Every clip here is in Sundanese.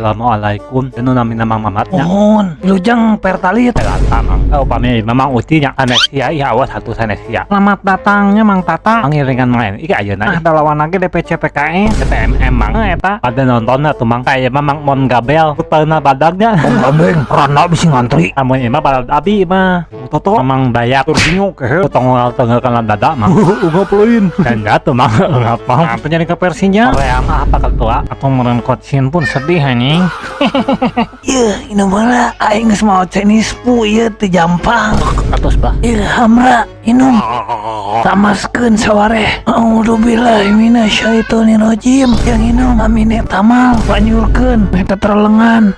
Assalamualaikum. Nu namina Mang Mamat nya? Mohon, Wilujeng Pertalit. Eta, Mang. Oh, upami Mamang Uci nya sanes sia ih, awas satu sanes sia. Selamat datangnya, Mang Tata. Pangiringan main iki ayeuna. Ah, dalawan lagi DPC PKS. PMM, Mang. Eh, eta. Pada nonton atuh, Mang. Kayak Mamang Mon Gabel puteuna badagnya. Om gandeng, randa bisi ngantri. Amun ieu mah balad abi mah. Toto. Mamang Dayak. Tersinyo kehe. Tongol tengah kana dada, Mang. Ungap lain. Dan tuh, Mang, ungap, Mang. Apa jadi ke Persinya? Korea mah apa ketua? Atau meren kocin pun sedih, anjing. Iya, ini bola aing geus mau Chinese pu ieu teu jampang. Atos bah. Ieu hamra inum. Tamaskeun sawareh. A'udzubillahi minasyaitonirrajim. Yang inum amine tamal banyurkeun eta terlengan.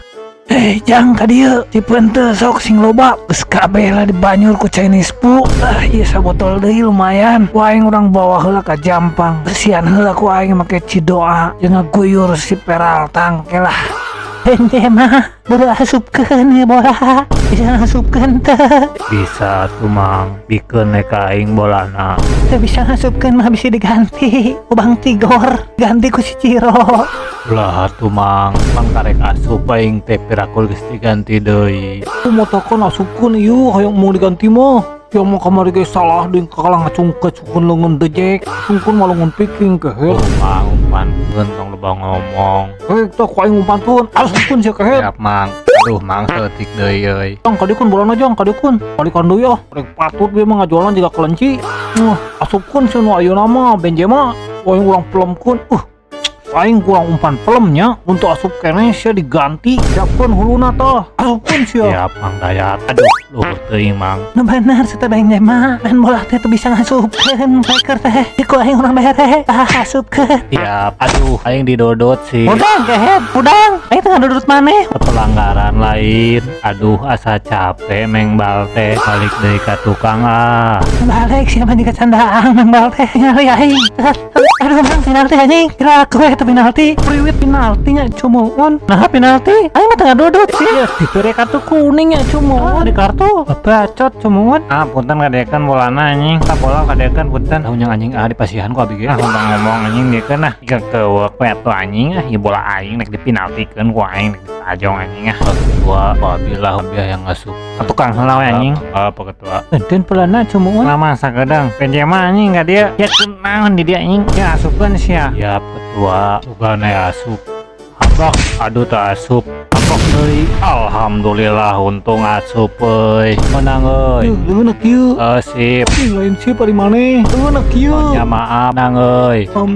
Eh, jang ka dieu dipeunteul sok sing loba. Geus kabeh lah dibanyur ku Chinese pu. Ah, ieu sabotol deui lumayan. Ku aing urang bawa heula ka Jampang. Bersihan heula ku aing make cidoa jeung ngaguyur si Peraltang ke lah. Ente mah bola asupkeun ya, bola. Bisa ngasupkeun teu? Bisa tuh, Mang, bikeun we ka aing bolana. Teu bisa ngasupkeun mah bisa diganti. Ku Bang Tigor, ganti ku si Ciro. Ulah atuh, Mang, Mang karek asup aing teh pirakul geus diganti deui. Motokeun asupkeun ieu hayang mau diganti mah. Ya mau kamari ge salah deui kalah ngacung-ngacungkeun leungeun dejek. Acungkeun mah leungeun piking kehe. Oh, Mang, umpankeun, tong loba ngomong. Eh, tah ku aing umpankeun, asupkeun sia kehe. Siap, Mang. Aduh, Mang, saeutik deui euy. Jang kadikeun bolana, jang kadikeun. Balikan deui ah. Rek patut we mah ngajualan jiga kelenci. Asupkeun sia nu ayeuna mah Benzema. Ku aing urang pelemkeun. Aing kurang umpan pelemnya untuk asup keneh sia diganti. Siapkeun huluna tah, asupkeun sia. Siap, Mang Dayat. Aduh, luhur teuing, Mang. Nu bener si teh Benzema main bola teh teu bisa ngasupkeun striker teh ku aing urang bere, ah, asupkeun. Siap. Aduh, aing didodot sih. Udang kehed, udang aing teh ngadudut maneh. Pelanggaran lain. Aduh, asa capek mengbal teh. Balik deui ka tukang ah. Balik siapa juga candaan mengbal teh ngali aing. Aduh, Mang, penalti anjing, kira aku itu penalti priwit penaltinya cumuun. Nah, penalti aing mah tengah dudut sih ya, diberi kartu kuning ya cumuun, di kartu bacot cumuun. Ah, punten, kadekan bolana anjing. Tak bola kadekan, punten. Tahu anjing ah dipasihan ku abi ge. Ah, ngomong anjing dia kan ah. Jika kewek we atuh anjing ah, ieu bola aing rek dipinaltikeun ku aing, rek ditajong anjing ah. Ketua, apabila dia yang ngasup. Tukang heula we anjing. Apa ketua? Enten pelana cumuun Lama sakedang. Benzema anjing ka dia. Ya kunaon di dia anjing ya, asupkeun sia. Siap, ketua. Sugana asup. Abak, aduh, tak asup. Abak deui. Alhamdulillah, untung asup euy. Menang euy. Leungeun kieu. Eh, sip. Ih, lain sih pari maneh. Leungeun kieu. Ya maaf, nang euy. Om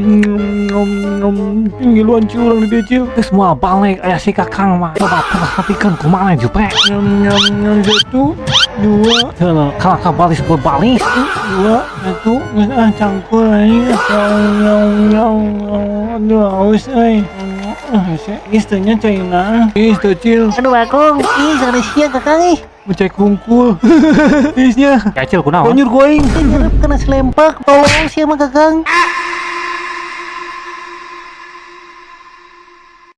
om om ngiluan curang di dieu, Cil. Geus moal balik aya si Kakang mah. Coba perhatikan kumaha jupe. Nyam nyam nyam, satu dua. Heuh, kalah ka balis berbalis. Dua satu, geus ah, cangkul anjing. Nyam nyam nyam, aduh, haus euy. Ah, hese. Geus teu nya caina. Geus teu, Cil. Aduh, Bakung, ih, sana sia Kakang ih. Mencai kungkul. Geus nya. Kacil kunaon? Banjur ku aing. Nyerep kena selempak, tolong sia mah Kakang.